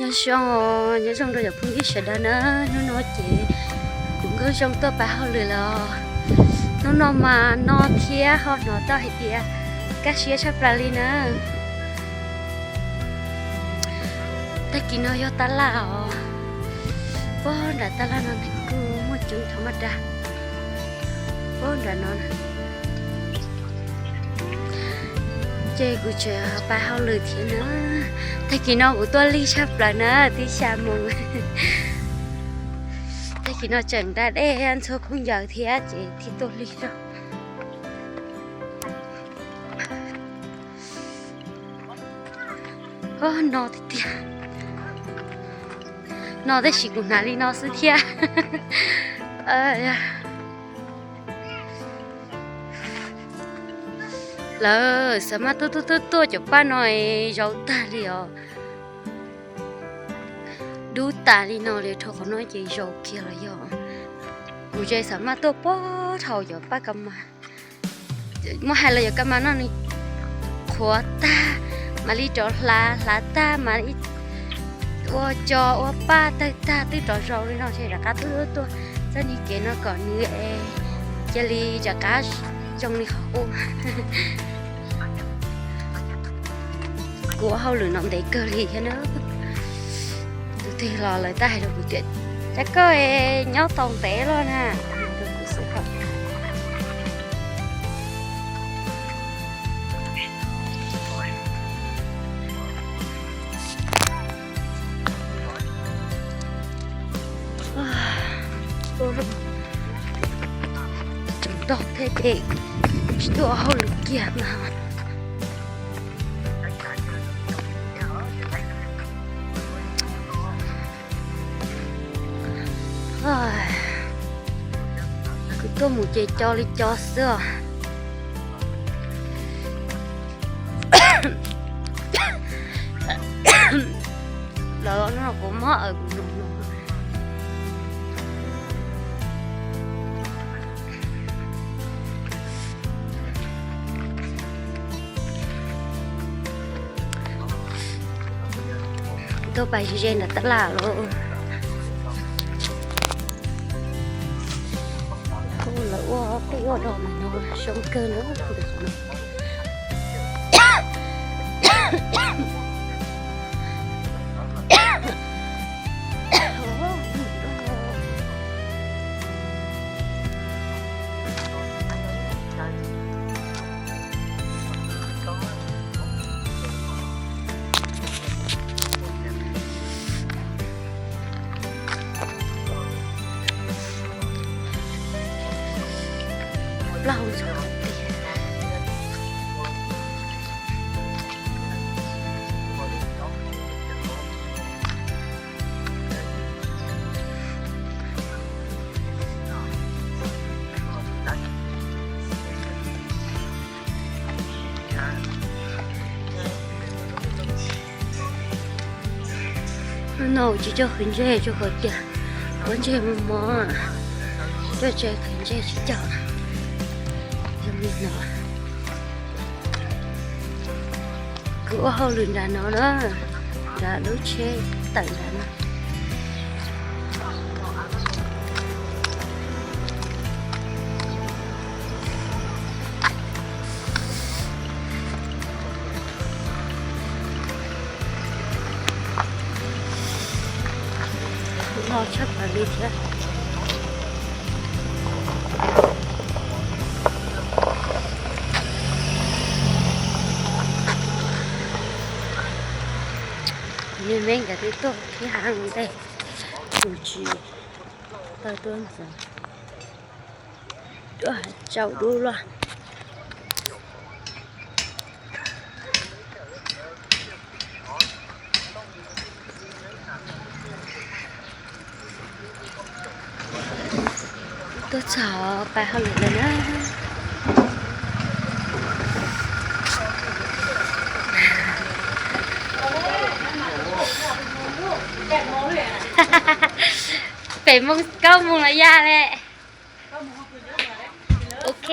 Nyob zoo, nyob zoo rau cov phooj ywg sawv daws na, hnub no ces kuv Nkauj Zoo tuaj pab hauj lwm los. Hnub no mas no thiab ho hnov tau hais tias kaj siab tshaj plaws li na. Tag kis no yog tab laj os. Puag nram tab laj no nws kuj muaj coob thaum maj dag. Puag nram no. Ces kuv tseem pab hauj lwm thiab na. Tag kis no kuv tuaj lig tshaj plaws na, twb xya moos. Tag kis no tseem da dej ntxhua khaub ncaws thiab ces thiaj tuaj lig zog. Os, no tiag tiag. No tab sis kuv hnav li no xwb thiab. Lawv xav mas tuaj tuaj tuaj tuaj cov paj no es zaus tag li os. Dub tas li no li rau qhov no ces zaus kiag los yog. Kuv ces xav mas tuaj puag thaum cov paj ka mas. Muab hais los yog ka mas no nws qhuav tag, mam li rov hlav, hlav tag mam li ua co ua paj tawg tag twb rov zaus li no ces rov qab tuaj tuaj txoj niag kev no kom nws cia li rov qab zoo li qhov qub. Kuv ua hauj lwm no ntev kawg li thiab na. Tus twg los lawv tab hais rau kuv tias, cas koj nyob tau ntev luaj na, rau kuv xwb hos. Tseem nrog phem phem tsis tuaj hauj lwm kiag mas. Kuv tuaj mus ces co li co xwb os. Lawv no kuv mob aws kuv nus nus. Tuaj pais ze ze nram tab laj lauj. Lawv ua peb ua dog mas no zoo kawg na. Plaub hau ntxhov tiag. Hnub no tsis coj qhwv ntsej rau qhov tias pob ntseg mos mos, coj tsev qhwv ntsej tsis coj. Zoo li no. Kuv ua hauj lwm nram no na, nram lub tsheb tawm nram no. Kuv no tshaj plaws li thiab. Me me nkawd twb tuaj ib hab ntej, tus tsis tau tuaj ntxeev, tuaj tsaus dub luaj. Tuaj txog pais hauj lwm lawm na. Pem moos kaum moos los yog le. Ok.